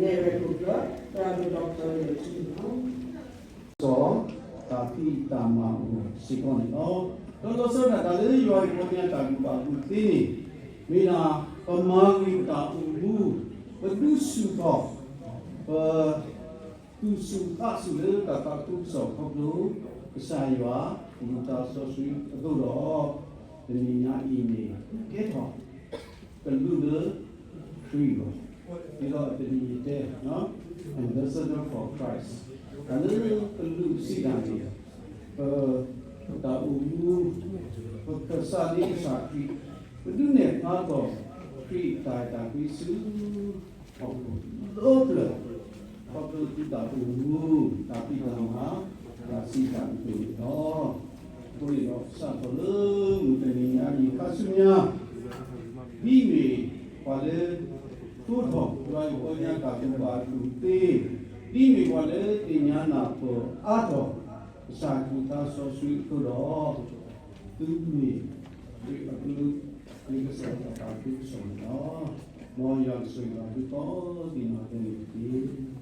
န့ၣ်ဝဲခိၣ်ကျၢၢ် သရၣ်ဒိၣ်ဒီးကၠီၤလၢထံန့ၣ်လီၤ. စီၤ တၢ်ဖံးတၢ်မၤအိၣ်စ့ၢ်ကီးန့ၣ်လီၤ. ဒီးလီၤဆီဒၣ်တၢ်လၢယွၤအံၤပီညါတၢ်ကူၣ်ဘၣ်ကူၣ်သ့န့ၣ် မ့ၢ်ဒၣ် ပမၤဂ့ၤပတၢ်အိၣ်မူ, ပဒုးဆူၣ်ထီၣ်, ပ သူၣ်ဆူၣ်သးဆူၣ်လၢတၢ်သးခုကစီၣ်ခီဖျိ ကစၢ်ယွၤ အတၢ်စီဆှံအသိးဒီး, တနံၤညါအံၤန့ၣ် ကဲထီၣ် ကလူးလၢခရံာ်လီၤ. ဒ်သိးတနံၤအံၤတဲ Ambassador for Christ တၢ်လၢကလူးစံးတၢ်န့ၣ် ပ တၢ်အိၣ်မူ ပကစၢ်လံကစၢ်ခရံာ် ပဒုးနဲၣ်ဖျါထီၣ်ခရံာ်အတၢ်အဲၣ်တၢ်ကွံဆူ ဟီၣ်ခိၣ်ဒီဖျၢၣ် ခီဖျိသုတၢ်အိၣ်မူ တၢ်ဖံးတၢ်မၤ တၢ်စံးတၢ်ကတိၤန့ၣ်လီၤ. အဃိန့ၣ်ဒီး စးထီၣ်လၢမုၢ်တနံၤညါအံၤ ခါဆူညါ ဒ်မ့ၢ်ပှၤလၢ သိထီၣ်ယွၤအံၤပီညါတၢ်ကူၣ်ဘၣ်ကူၣ်သ့, ဒ်မ့ၢ်ပှၤလၢသ့ၣ်ညါနၢ်ပၢၢ်အါထီၣ် ကစၢ်ခရံာ်သးစီဆှံအဃိဒီး, သုမ့ၢ် အကလူး လၢကစၢ်ယွၤအတၢ်သးခုကစီၣ်န့ၣ်လီၤ. မ်ယွၤကဆိၣ်ဂ့ၤသုကိးဒံးနီၢ်ဂၤဒဲးန့ၣ်တက့ၢ်.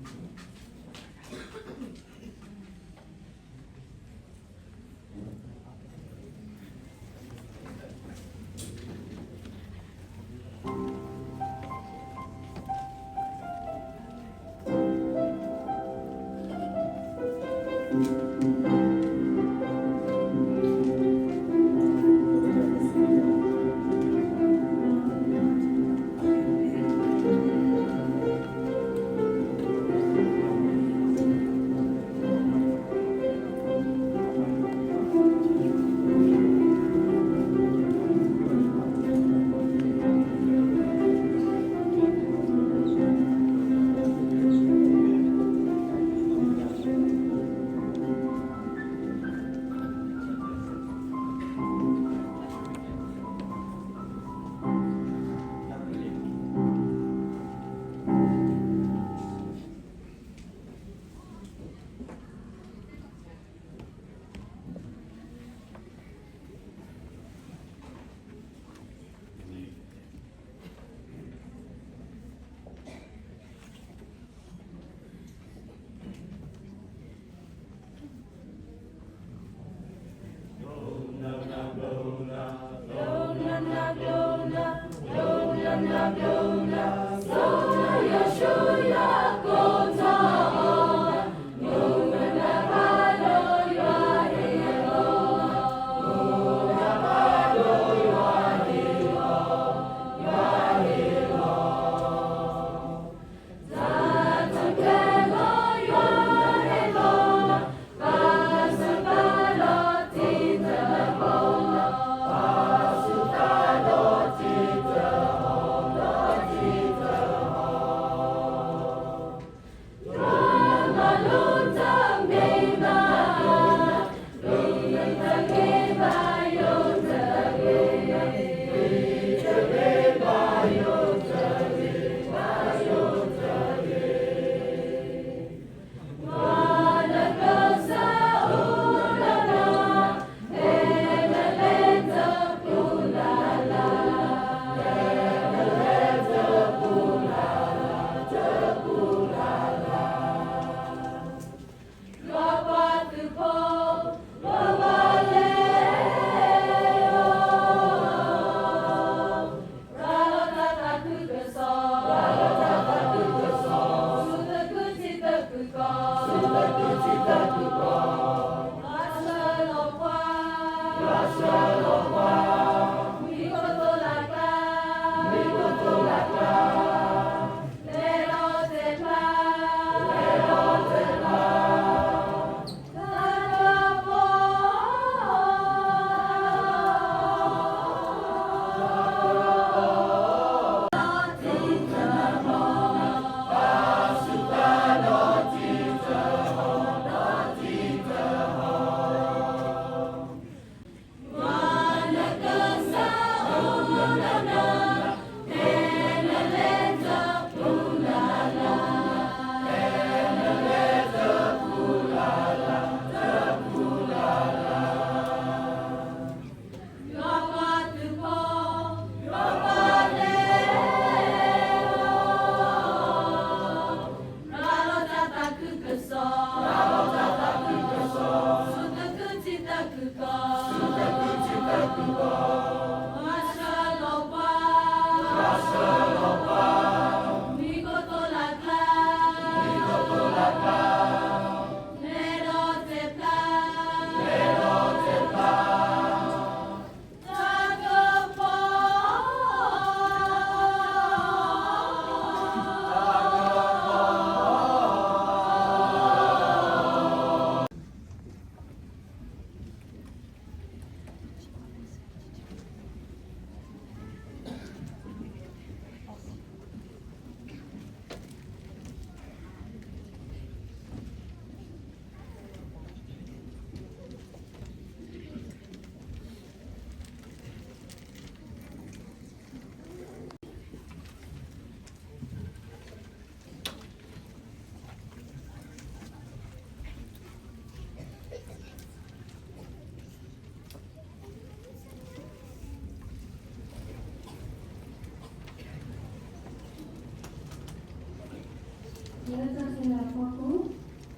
လၢတၢ်ခဲလၢာ်အဖီခိၣ်, ဟ့ၣ်လၤကပီၤဒီးစံးဘျုးဘၣ်ကစၢ်ယွၤလၢအမၤတၢ်ဒိးန့ၢ်အီၤ, ဒီးစံးဘျုးဘၣ်တကိးနၤသရၣ်သမါ မိၢ်ပၢ် လၢအဒုးနဲၣ်လၢလီၤသးအတၢ်ဒိၣ်ထီၣ်, ဒီးစံးဘျုးဘၣ်ယွၤပှၤမၤသကိးတၢ်သ့ၣ်တဖၣ် လၢသုတၢ်ဆီၣ်ထွဲမၤစၢၤလၢတၢ်ခဲလၢာ်အပူၤန့ၣ်လီၤ. ကစၢ်ယွၤကိးထီၣ်ပှၤလၢပကဲထီၣ်တၢ်ကပီၤ, မးသဲအဆၢဒိၣ်ယဲၢ်အဆၢဖိတဆံဃု, ဒ်န့ၣ်အသိးသုတၢ်ကပီၤန့ၣ် ယကပီၤထီၣ်လၢပှၤကညီအမဲာ်ညါ, ဒ်သိးအကထံၣ်ဘၣ်သုတၢ်မၤန့ၣ် ဒီးကဆှၢထီၣ်က့ၤသုပၢ်အိၣ်မူဖဲန့ၣ်တက့ၢ်. လၢဟီၣ်ခိၣ်တဘ့ၣ်ညါအမဲာ်ဖံးခိၣ်, ခရံာ်မ့ၢ်တၢ်ကပီၤလၢအဟဲက့ၤထီၣ်က့ၤပှၤလၢတၢ်ခံးတၢ်နၤအကျါ, ဒီးခရံာ်မ့ၢ်တၢ်ကပီၤလၢအဟဲဒုးအိၣ်ထီၣ်က့ၤတၢ်ခံးဆူတၢ်ကပီၤအပူၤန့ၣ်လီၤ. ဒီးယတၢ်လဲၤခီန့ၣ်ဝဲသၢဘီ, တၢ်တဲတဘီန့ၣ်, တၢ်ကပီၤအခီၣ်ထံး, လံာ်ယိၤဟၣ်အဆၢဒိၣ်ဃိးအဆၢဖိတဆံခံ, မၤသးဒ်န့ၣ်ဒီးယ့ၣ်ၡူးစံးဘၣ်ပှၤဂီၢ်တဖၣ်, ဒီးစံးဝဲဒၣ်, ယဲဒၣ်အံၤမ့ၢ်ယွၤအပှၤကပီၤလီၤ. ပှၤလၢအပိာ်ယခံတဖၣ်န့ၣ် တဟးဘၣ်ဝဲလၢတၢ်ခံးအကျါဘၣ်, ဒီးမ့ၢ်ဘၣ်တၢ်မူအတၢ်ကပီၤလီၤ. ဖဲကစၢ်ယ့ၣ်ၡူးကတိၤတၢ်ဒီးပှၤဖၤရံၤၡဲသ့ၣ်တဖၣ်အခါ, ကစၢ်ခရံာ်စံးဝဲ, ယဲဒၣ်အံၤမ့ၢ်ယွၤအပှၤအတၢ်ကပီၤလီၤ. ပှၤလၢအပိာ်ယခံတဂၤလၢ်လၢ်န့ၣ်, ကအိၣ်မူလၢတၢ်ကပီၤအပူၤ, ဒီးတဘၣ်ဃးဒီးတၢ်ခံး, ဒီးတဟးဘၣ်ဝဲလၢတၢ်ခံးအကျါဘၣ်. တၢ်ကပီၤကဲထီၣ်အခီၣ်ထံးခီၣ်ဘိမ့ၢ်ဒၣ်ကစၢ်ယွၤန့ၣ်လီၤ. ခီဖျိလၢကစၢ်ယွၤတ့လီၤန့ၢ်စၢၤ တၢ်ဘၣ်တ့ခဲလၢာ်တဖၣ်အဃိ, လၢတၢ်ဘၣ်တ့ခဲလၢာ်အကျါ ကစၢ်ယွၤဃုထၢထီၣ် အစုတၢ်ဘၣ်တ့လီၤလီၤဆီဆီ လၢအမ့ၢ်ပှၤဟီၣ်ခိၣ်ဖိလၢအအိၣ်လၢဟီၣ်ခိၣ်တဘ့ၣ်ညါအပူၤ, ဒီးလီၤဒိၣ်ပှၤလၢပှၤကလုာ်တဖၣ်လၢအအိၣ်လၢဟီၣ်ခိၣ်တဘ့ၣ်အပူၤ ကလီၤဂာ်ဒီးကစၢ်ယွၤ, ဒီးကဲထီၣ်တၢ်ကပီၤဆူတၢ်အုၣ်က့ၤခီၣ်က့ၤ, ကတုၤဆူတၢ်, ကတုၤဆူယွၤအကီၢ်တၢၢ် လၢတၢ်မံၤအိၣ်သကိးဘၣ်အလီၢ်အဃိ, ကစၢ်ယွၤကဲအီၤဆူခရံာ်ပူၤအံၤ လီၤဖျါထီၣ်စ့ၢ်ကီးတၢ်ကပီၤလၢပပူၤန့ၣ်လီၤ. တၢ်ခံထံၣ်တထံၣ်, ကလုာ်လၢအကဲထီၣ်တၢ်ဒိးလၢအမ့ၢ်တၢ်ကပီၤ, လံာ်ဝံယၡါယၤအဆၢဒိၣ်လွံၢ်ဆံခွံအဆၢဖိဃု, ဒီးစံးဝဲဒၣ်, လၢနကဲထီၣ်ယဃ့ယပှၤဒ်သိး နကဒုးဝဲဆၢထၢၣ်ယွၤအပှၤဒိၣ်တဖၣ်, ဒီးဒုးဝဲက့ၤပှၤလၢအအိၣ်ဒံးလၢအံၣ်စရ့လးအကျါန့ၣ် မ့ၢ်တၢ်စံးကဲၣ်ဆိးလီၤ. ဒီးယကပာ်နၤလၢတၢ်ကပီၤလၢပှၤကလုာ်တဖၣ်အဂီၢ်, ဒ်သိးနကကဲထီၣ်ယတၢ်အုၣ်က့ၤခီၣ်က့ၤ လၢၢ်လၢဟီၣ်ခိၣ်အကတၢၢ်န့ၣ်လီၤ. ယွၤစံးဘၣ်ယၤ, ယဃ့ယပှၤဧၢ, ယအိၣ်ဒီးတၢ်မၤအဒိၣ်န့ၢ်အလီၢ်တမံၤလၢနဂီၢ်လီၤ. ယပှၤဂီၢ်မုၢ်အံၣ်စရ့လးလၢအအိၣ်လီၤတဲာ်တဖၣ်အံၤ, တမ့ၢ်ထဲကပာ်ထီၣ်က့ၤအီၤဆူတၢ်အဒိၣ်အလီၢ်အမ့ၢ်အိၣ်ဘၣ်. မ့မ့ၢ်ယကဒုးကဲထီၣ်စ့ၢ်ကီးနၤတၢ်ကပီၤကတၢၢ်လၢ ပှၤကလုာ်တဖၣ်အဂီၢ်, ဒ်ဟီၣ်ခိၣ်တဘ့ၣ်အံၤကတုၤလၢတၢ်ဒိၣ်အသိးန့ၣ်လီၤ. ပှၤကလုာ်တဖၣ်လၢအကဲထီၣ်တၢ်ဒိးလၢအမ့ၢ်တၢ်ကပီၤအံၤ, မ့ၢ်ထဲပှၤအံၣ်စရ့လးဖိ ကလုာ်လၢကစၢ်ယွၤကိးထီၣ်အီၤ, ဒီးကစၢ်ယွၤတၢ်မၤအီၤ, ဒီးကစၢ်ယွၤအံးဝဲလၢပှၤကလုာ်တဖၣ်အံၤ, ကမ့ၢ်ပှၤသ့ၣ်တဖၣ်လၢအဃုထၢကစၢ်ယွၤ အတၢ်ပညိၣ်ကွၢ်စိအလီၢ် လၢယွၤဒီးပှၤကညီထံၣ်လိာ်သးအဂီၢ်န့ၣ်လီၤ. ခီဖျိလၢကစၢ်ယွၤအတၢ်အဲၣ်လီၤလီၤဆီဆီ ဆူပှၤအံၣ်စရ့လးဖိတဖၣ်အဂီၢ်ဒီး, ပှၤကလုာ်တဖၣ်တုၤလၢကစၢ်ယွၤအတၢ်တိာ်အုးအလီၢ်န့ၣ်လီၤ. ပှၤကလုာ်တဖၣ်တုၤလၢတၢ်ပူၤလၢပှၤအလီၢ်, ဒီးကဲထီၣ်ယွၤအတၢ်ဖီၣ်ဖးဒိၣ်လၢဟီၣ်ခိၣ်ဖျၢၣ်ညါန့ၣ်အပူၤန့ၣ်လီၤ. တၢ်သၢဘီတဘီ, ယွၤကိးထီၣ်နၤယၤလၢပကဲထီၣ်တၢ်ကပီၤ, လံာ်မးသဲအဆၢဒိၣ်ယဲၢ်အဆၢဖိတဆံလွံၢ်, သုဝဲဒၣ်အံၤသုမ့ၢ်ယွၤအပှၤကပီၤလီၤ. ဝ့ၢ်တအိၣ်လၢကစၢၢ်ဒီခိၣ်န့ၣ် အိၣ်ဒံးလၢသုသ့ဘၣ်. သုဝဲသ့ၣ်အံၤသုမ့ၢ်ဒ်တၢ်ကပီၤအသိး လၢပှၤဟီၣ်ခိၣ်ဖိခဲလၢာ်အဂီၢ်လီၤ. ဝ့ၢ်တဝ့ၢ်လၢအဘၣ်တၢ်သူၣ်ထီၣ်အီၤလၢတၢ်လီၢ်အဒီခိၣ်န့ၣ် အိၣ်ဒံးလၢသုသ့ဘၣ်. ပဝဲနၤယၤသ့ၣ်တဖၣ် ကစၢ်ယွၤကိးထီၣ်ပှၤလၢအတၢ်တိာ်ဖးဒိၣ်အပူၤ, ဒ်သိးပမ့ၢ်ပှၤသ့ၣ်တဖၣ်လၢ အရၤလီၤခရံာ်အတၢ်သးခုကစီၣ်, တၢ်ဖံးတၢ်မၤ, ဒီးပတဲဖျါဘၣ်ဃးပှၤဂၤခရံာ်အတၢ်အဲၣ်, ဒ်သိးပှၤဂၤကထံၣ် က့ၤခရံာ်အတၢ်အဲၣ်တၢ်ကွံအိၣ်သလၣ်သးလၢပပူၤ, ဒီးပမ့ၢ်ခရံာ်အခိၣ်သလုးထူ, ဒီးပအိၣ်ကကွၢ်ထီၣ်လၢဟီၣ်ခိၣ်ဆူပှၤကလုာ်တဖၣ်အအိၣ်န့ၣ်လီၤ. ယွၤကိးထီၣ်ပဝဲနၤယၤအံၤ, ဒ်သိးဟီၣ်ခိၣ်တဘ့ၣ်အံၤကပှဲၤလုာ်က့ၤလၢတၢ်ကပီၤ, ဒီးတၢ်ကပီၤကကဲကပီၤဒ်မုၢ်တၢ်ကပီၤအသိး, ဆူတၢ်မၤပှဲၤက့ၤခရံာ်အတၢ်တိာ်ဖးဒိၣ်အပူၤ, ဆူယွၤအတၢ်လၢတၢ်ပှဲၤအပူၤန့ၣ်လီၤ. တၢတံၤမသ့း အဆၢဒိၣ်လွံၢ် အဆၢဖိတဆံခံ, စီၤပီလူးဟ့ၣ်သဆၣ်ထီၣ်သးတမံၤန့ၣ်, ဖဲလၢနမ့ၢ်ဒံးခရံာ်အတၢ်ဖံးတၢ်မၤအပူၤန့ၣ်, ပာ်ဖျါထီၣ်နတၢ်စံးတၢ်ကတိၤ, ပာ်ဖျါထီၣ်နတၢ်စံးတၢ်ကတိၤလၢအမၤလိာ်ပှၤဂၤ, အိၣ်ဒီးတၢ်ဖံးတၢ်မၤလၢအဂ့ၤလၢဘၣ်ယွၤအသး, ပာ်ဖျါထီၣ်တၢ်အဲၣ်တၢ်ကွံလၢနပူၤ, အိၣ်ဒီးတၢ်စူၢ်တၢ်နာ်လၢအဂၢၢ်အကျၢၤ, နတၢ်အိၣ်မူဘၣ်ဆိၣ်ဆိၣ်ဝဲလၢယွၤဒီးပှၤကညီအမဲာ်ညါ, ကဘၣ်တီလိၤလၢယွၤဒီးပှၤကညီအမဲာ်ညါထီဘိဘိန့ၣ်လီၤ. ကစၢ်ယွၤကိးထီၣ်ပှၤလၢပကဲထီၣ်တၢ်ကပီၤဆူဟီၣ်ခိၣ်တဘ့ၣ်အံၤဒ်သိး, ယွၤအလၤကပီၤကအိၣ်ဖျါထီၣ်လၢဟီၣ်ခိၣ်တဘ့ၣ်အံၤအပူၤ, ဒ်လၢပျၢၤလၢကစၢ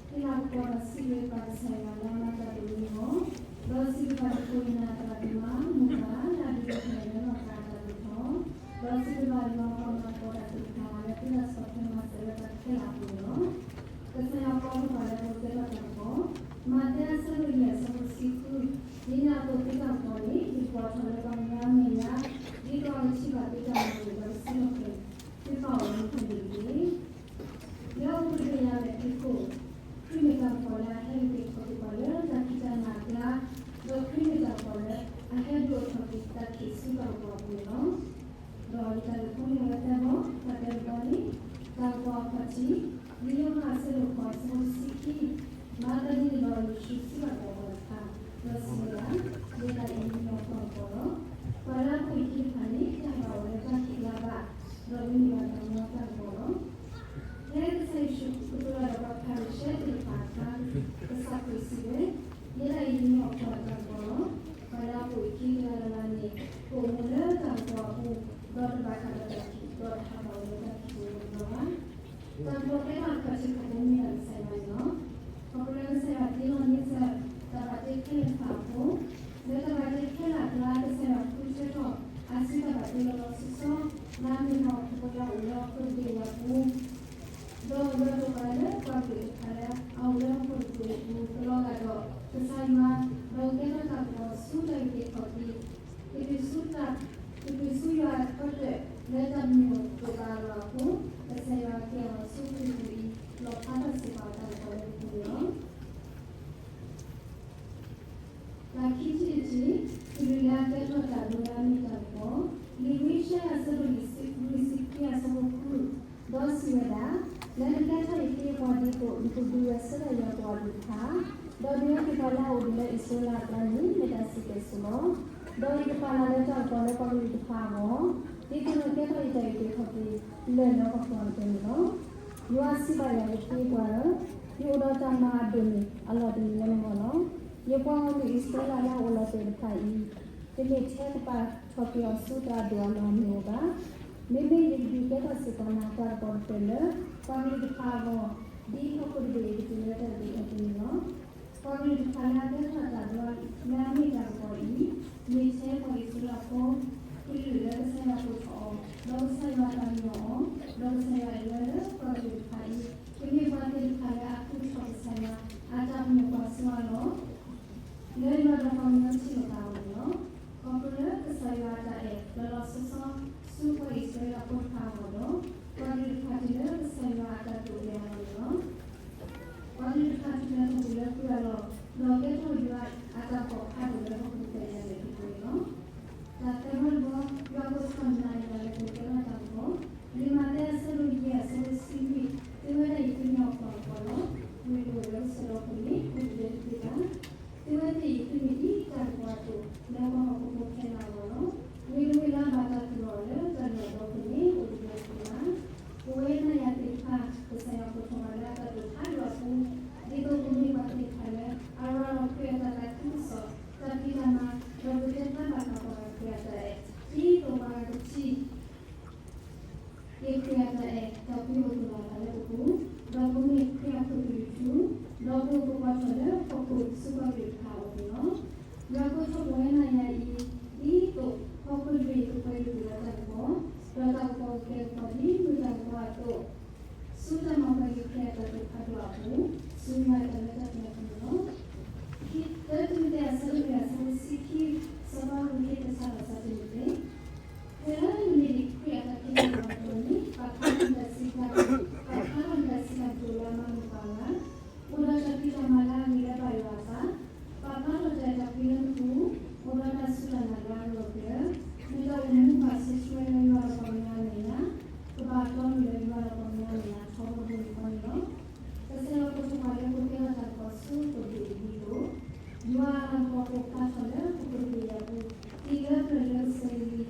ၢ်လံၤလံၤ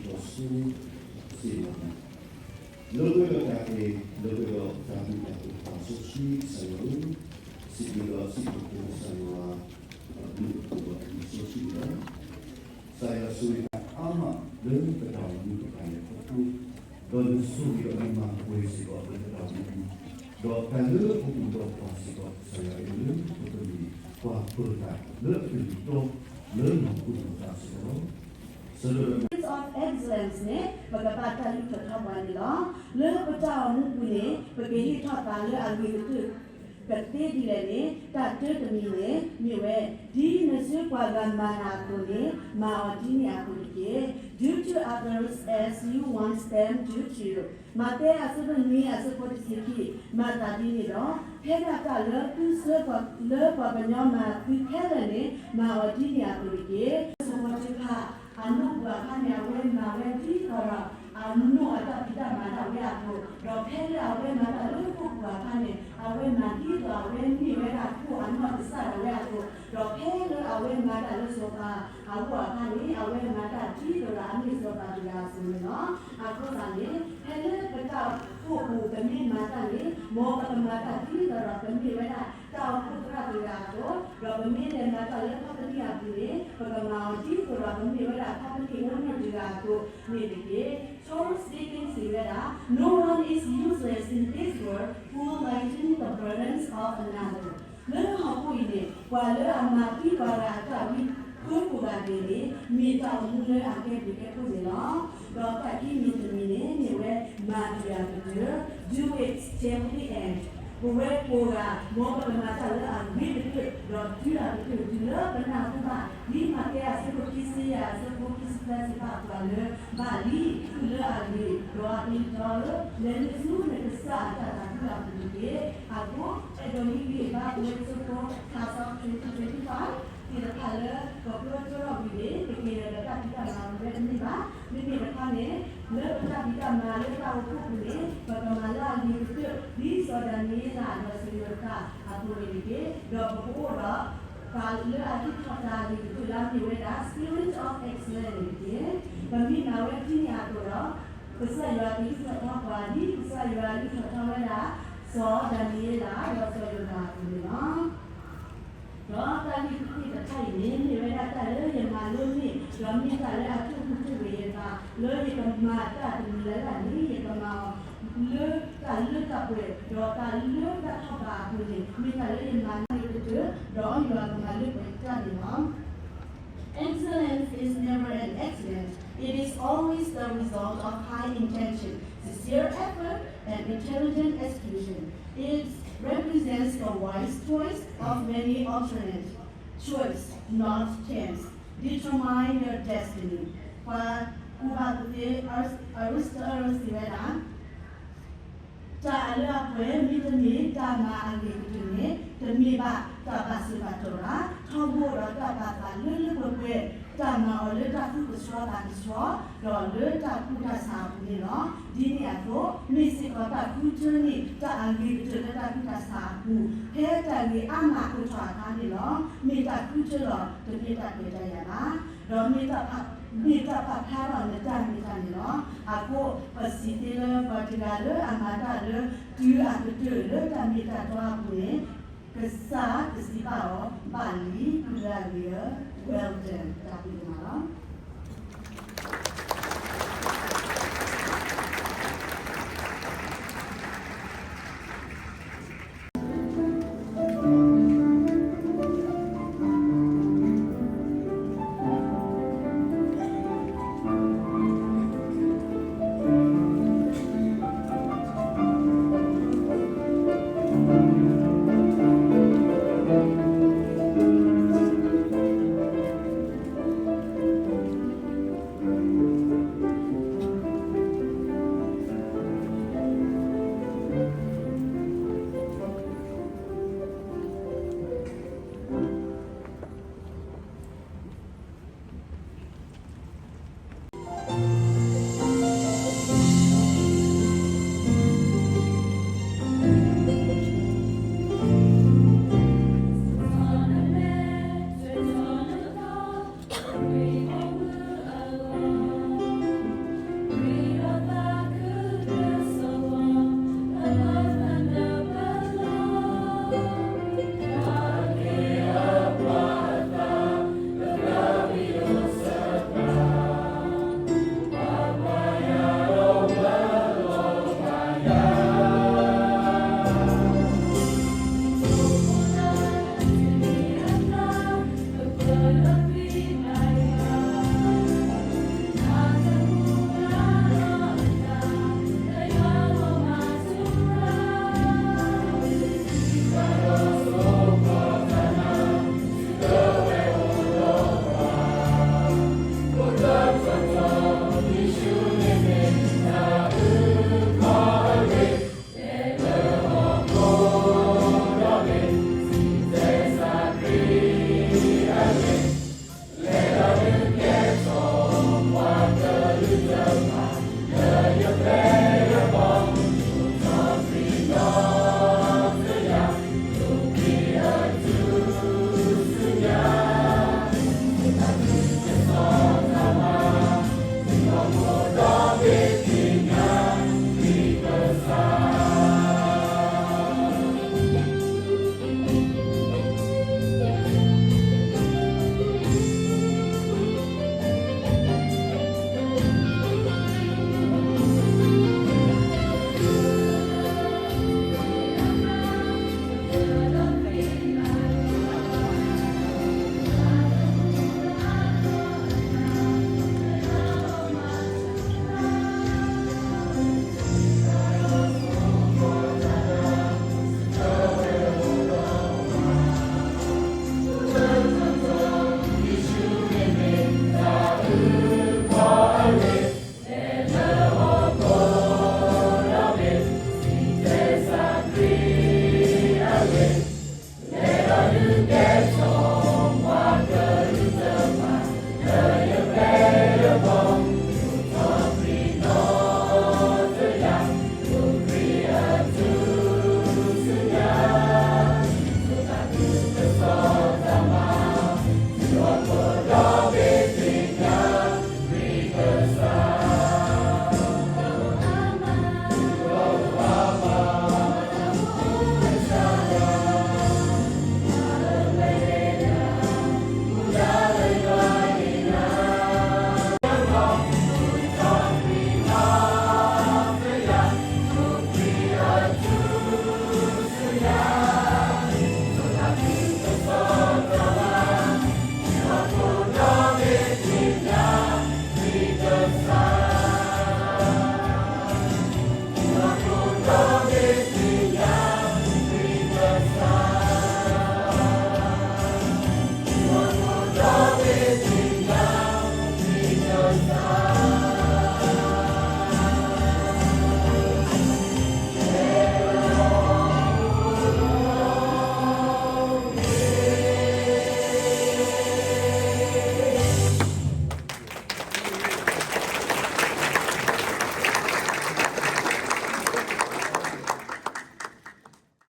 စီဆှံစ့ၢ်ကီး, လၢပှဲၤဒီးတၢ်အဲၣ်, လၢပှဲၤဒီးတၢ်ဘျုးတၢ်ဖှိၣ် ပာ်စီဆှံကစၢ်ယွၤဧၢ, စံးဘျုးဒီးစံးထီၣ်ပတြၢၤကစၢ်ယွၤ အဘျုးအဖှိၣ်ဒီးအသွံၣ်စီဆှံန့ၣ်လီၤ. ကစၢ်ယွၤဆိၣ်ဂ့ၤတၢ်အါမးလၢပတၢ်အိၣ်မူအပူၤန့ၣ်, ဒီးနဆိၣ်ဂ့ၤဒီးနမၤပှဲၤစ့ၢ်ကီးလၢပတၢ်အိၣ်မူအပူၤ, ဒီးတၢ်လၢအအိၣ်ဒီးပှၤစ့ၢ်ကီး ကစၢ်ယွၤအဲၣ်လၢပကမ့ၢ်ပှၤပၢၤတၢ်လၢအကလုၢ်တီ လၢနီၢ်ခိနီၢ်သးစ့ၢ်ကီးလီၤ. Spirit of Excellence န့ၣ် ပကဘၣ်တၢ်လုၢ်ထီၣ်ထီပှၤန့ၣ်လီၤ. လၢပတၢ်အိၣ်မူပူၤန့ၣ် ပကဟ့ၣ်ထီၣ်သးလၢအဂ့ၤကတၢၢ် ကသ့ဒ်လဲၣ်န့ၣ် တၢ်တၢတမံၤန့ၣ် မ့ၢ်ဝဲ, ဒ်နစုပှၤဂၤမၤနၤအသိးန့ၣ် မၤအီၤဒ်န့ၣ်အသိးတက့ၢ်. Do to others as you want them do to you. မးသဲအဆၢဒိၣ်နွံအဆၢဖိတဆံခံ, မၤသးဒ်န့ၣ်ဒီး ဖဲဒၣ်တၢ်လၢသုဆှၢလၢပှၤကညီမၤသုခဲလၢာ်န့ၣ် မၤအီၤဒ်န့ၣ်အသိးတက့ၢ်. စီၤပီၤတဖၣ် အနီၢ်ပူၤအခါန့ၣ် အဝဲမၤဝဲဒ်သိးဒီး အနီၢ်အတၢ်ဖံးတၢ်မၤဒၣ်ဝဲအသိး, ဒီးဖဲလၢအဝဲမၤတၢ်လၢခိၣ်ပူၤအခါန့ၣ် အဝဲမၤဒ်သိးအဝဲမ့ၢ်ဝဲဒၣ်ခိၣ်အနီၢ်ကစၢ်ဒၣ်ဝဲအသိး, ဒီးဖဲလၢအဝဲမၤတၢ်လၢစီၤပၤအဂီၢ်အခါန့ၣ် အဝဲမၤတၢ်ဒ်သိးဒီးအမ့ၢ်စီၤပၤတဂၤအသိးန့ၣ်လီၤ. အဃိသတးန့ၣ် ဖဲလၢပတၢ်အိၣ်ဖှိၣ်ပူၤပမ့ၢ်မၤတၢ်န့ၣ် မ်ပကမၤတၢ်ဒ်သိးဒီးပမ့ၢ်ဝဲဒၣ် တၢ်အိၣ်ဖှိၣ်သရၣ်တဂၤအသိး, ဒီးပမ့ၢ်လဲၤမၤတၢ်လၢ company အပူၤန့ၣ် ပကမၤအီၤဒ်သိးဒီးပမ့ၢ်ဝဲဒၣ် company owner တဂၤအသိးန့ၣ်တက့ၢ်. Charles Dickens စံးဝဲဒၣ်, No one is useless in this world who lightens the burdens of another. လၢဟီၣ်ခိၣ်အံၤန့ၣ် ပှၤလၢအမၤသံပှၤဂၤအတၢ်ဝံကိးဂၤဒဲးန့ၣ် မ့ၢ်တၢ်အိၣ်မူလၢအကဲဘျုးကဲဖှိၣ်န့ၣ်လီၤ. ဒီးတၢ်ခံမံၤတမံၤန့ၣ် မ့ၢ်ဝဲ မၤတဂၤကတၢၢ်, do it cheerfully and, ပဝဲကိးဂၤ မ်ပကမၤတၢ်လၢအဂ့ၤကတၢၢ် ဒီးတုၤအကတၢၢ်တုၤလၢပနၢ်ဟူဘၣ်, ဒ်မးသဲအဆၢဒိၣ်ခံဆံယဲၢ်အဆၢဖိခံဆံသၢ စံးဘၣ်ပှၤလၢ ဘၣ်လံ, သုလၢအဂ့ၤ, ဒီးအပျံၤတၢ်ဧၢ, လဲၤနုာ်ဆူနကစၢ်အတၢ်သးခုအပူၤတက့ၢ်. အဃိ အဲၣ်ဒိးဟ့ၣ်ဂံၢ်ဘါပဝဲဆိဖိ Class of twenty twenty-five သ့ၣ်တဖၣ်လၢ ကဖျိကဖျိထီၣ်ဝံၤန့ၣ် ကက့ၤဒီးတၢ်ဖံးတၢ်မၤဝဲတန့ၢ်ဘၣ်. မ့မ့ၢ်တခီန့ၣ် လၢပတၢ်ဖံးတၢ်မၤလၢတၢ်အိၣ်ဖှိၣ်ပူၤန့ၣ် ပကမၤလၢအဂ့ၤကတၢၢ် ဒ်စီၤဒၤနံးယ့လးဒီးစီၤယိၤသးအသိးန့ၣ်တက့ၢ်. ဒီးပကအိၣ်ဒီး ပှၤလၢအဟ့ၣ်ထီၣ်တၢ်အဂ့ၤကတၢၢ်လၢအမ့ၢ်ဝဲဒၣ် Spirit of Excellence န့ၣ်တက့ၢ်. ပမ့ၢ်မၤဝဲဒ်န့ၣ်အသိးဒီး ကစၢ်ယွၤကလုၢ်ထီၣ်ထီပှၤ ဒ်ကစၢ်ယွၤလုၢ်ထီၣ်ထီဝဲဒၣ် စီၤဒၤနံးယ့လးဒီးစီၤယိၤသးအသိးန့ၣ်လီၤ. ဒီးတၢ်ဂ့ၢ်တခါအံၤန့ၣ် မ့ၢ်ဝဲဒၣ်တၢ်လၢယမၤလိန့ၢ် ဒီးမ့ၢ်တၢ်လၢအထူၣ်ဖှံထူၣ်ဂ့ၤယသး လၢယကမၤတၢ်တမံၤလၢ်လၢ်န့ၣ် ယကမၤအီၤ လၢတၢ်လၢတၢ်ပှဲၤ ဒီးတၢ်လၢတၢ်ထီၣ်ဘးအပူၤန့ၣ် မ့ၢ်တၢ်လၢယမၤန့ၢ်ကတၢၢ် ဒီးယွၤကမၤလၢပှဲၤတၢ်န့ၣ်လီၤ. Excellence is never an accident. It is always the result of high intention, sincere effort, and intelligent execution. It represents the wise choice of many alternate choice, not chance. Determine your destiny. ပှၤကူၣ်ဘၣ်ကူၣ်သ့ Aristotle စံးဝဲဒၣ် တၢ်အလၢအပှဲၤ မ့တမ့ၢ်တၢ်မၤအဂ့ၤကတၢၢ်န့ၣ် တမ့ၢ်ဘၣ်တၢ်ဘၣ်စၢၤဘၣ်တီၢ်ဘၣ်. ထီဘိဒီးတၢ်ပာ်သးလၢလၢပှဲၤပှဲၤ တၢ်မၤအီၤလၢတၢ်သူၣ်ကဆှီသးကဆှီ ဒီးလၢတၢ်ကူၣ်တၢ်ဆးအပူၤန့ၣ်လီၤ. ဒ်န့ၣ်အသိး မ့ၢ်စ့ၢ်ကီးတၢ်ဃုထၢန့ၢ် တၢ်အဂ့ၤကတၢၢ်လၢတၢ်ကူၣ်တၢ်ဆးအပူၤ ဖဲတၢ်ဂ့ၤအါမးအိၣ်ထီၣ်အခါန့ၣ်လီၤ. မ့ၢ်တၢ်ဃုထၢလီၤ တမ့ၢ်တၢ်ခွဲးတၢ်ယာ်ဘၣ်. ဒီးမ့ၢ်တၢ်ဖး မ့ၢ်တၢ်ဖးဖျါထီၣ်နတၢ်မ့ၢ်တၢ်န့ၣ်လီၤ. အဃိ ပစံးသ့လၢပှၤတဂၤလၢအမၤတၢ်လၢ တုၤအကတၢၢ်လၢတၢ်မ့ၢ်တၢ်တီအပူၤန့ၣ် ကစၢ်ကစံးဘၣ်အီၤ ဘၣ်လံ ပုၢ်လၢအဂ့ၤဧၢ, well done တၢ်ဘျုးဒိၣ်မးလီၤ.